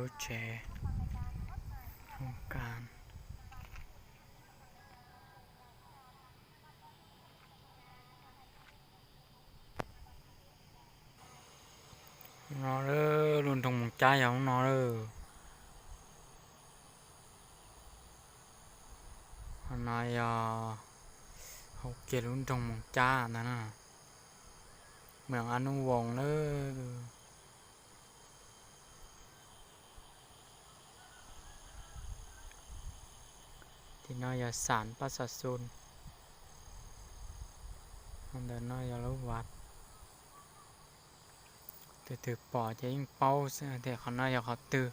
Lub tsev hoo kas no, lub nroog Moos Cab yog lub no lawm. Qhov no yog hauv kiag lub nroog Moos Cab ntag na, moos Ab Nub Voos lawm. Tim no yog xam Paj Xa Xun, ntawm no yog lub vaj. Tus twg pom ces yeej paub xwb tias qhov no yog qhov twg.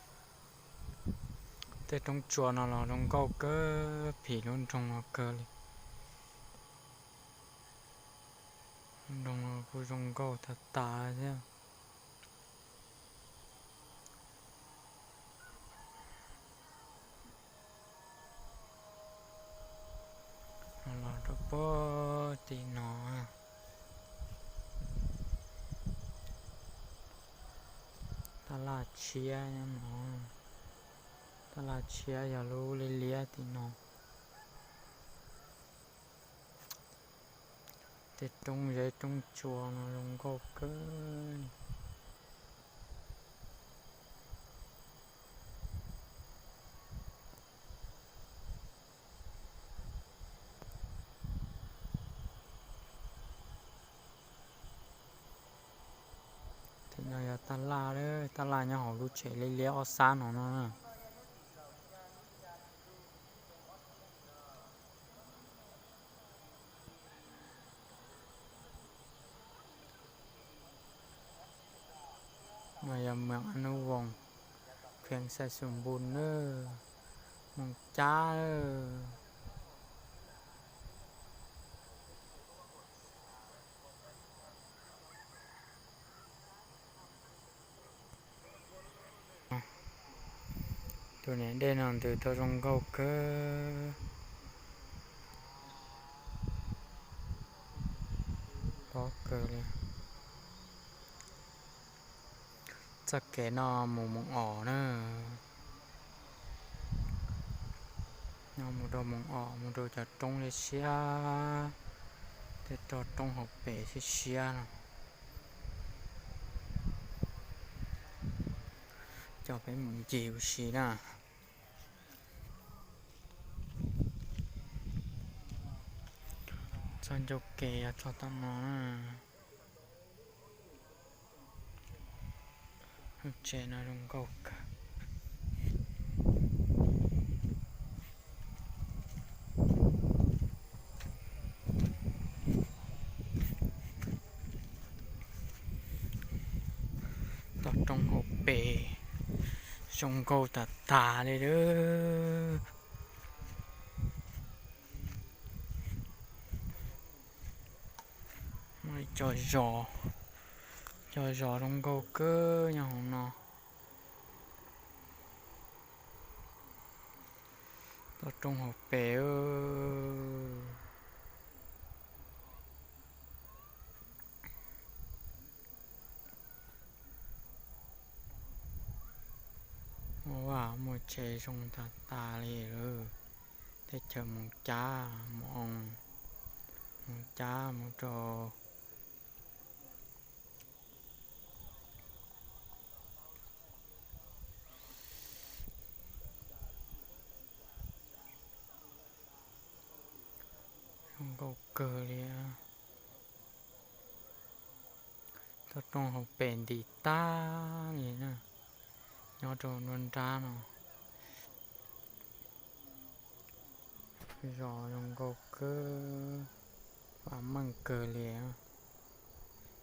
Tej roob tsua no los zoo nkauj kawg, phim lub nroog no kawg li. Lub nroog no kuj zoo nkauj tag tas thiab. Los rau puag tim no, taj laj tshiab nyob no. Taj laj tshiab yog lub liab liab tim no. Tej roob zeb roob tsua no zoo nkauj kawg. Tim no yog taj laj, taj laj nyob hauv lub tsev liab liab ob sab no no. No yog moos Ab Nub Voos, khees Xais Xus Npus na, Moos Cab. Tus niam dej no ntws tau zoo nkauj kawg, pob kawg li. Txoj kev no mus Moos Os na, no mus rau Moos Os, mus rau cov roob siab siab, tej roob hauv pes siab siab no. Coj peb mus ncig ua si na. Txoj ncauj ke yog txoj tom no na. Lub tsev no zoo nkauj kawg. Toj roob hauv pes zoo nkauj tas tas li lawm. Muaj ib co zos, co zos zoo nkauj kawg nyob hauv no. Toj roob hauv pes. Ua muaj tsev zoo tag tas li lawm. Teb chaws Moos Cab, Moos Cab mus rau zoo nkauj kawg li. Toj roob hauv pes ntim tag li na, nyob rau nruab nrab no. Zos zoo nkauj kawg, vam meej kawg li.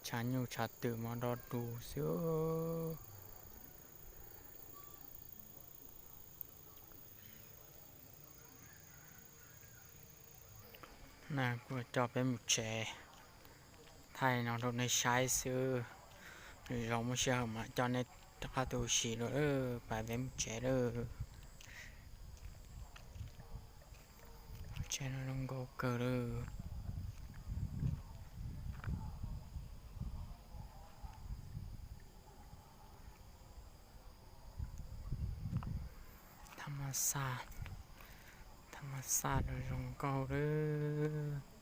Tshav nyuj tshav twm mas do dus xwb. Na kuv coj peb mus tsev, thaij no rau nej saib xwb. Zoo muaj sij hawm mam coj nej rov qab tuaj ua si dua, pais peb mus tsev lawm. Tsev no zoo nkauj kawg lawm. Xa, thaj ma xa los zoo nkauj lawm.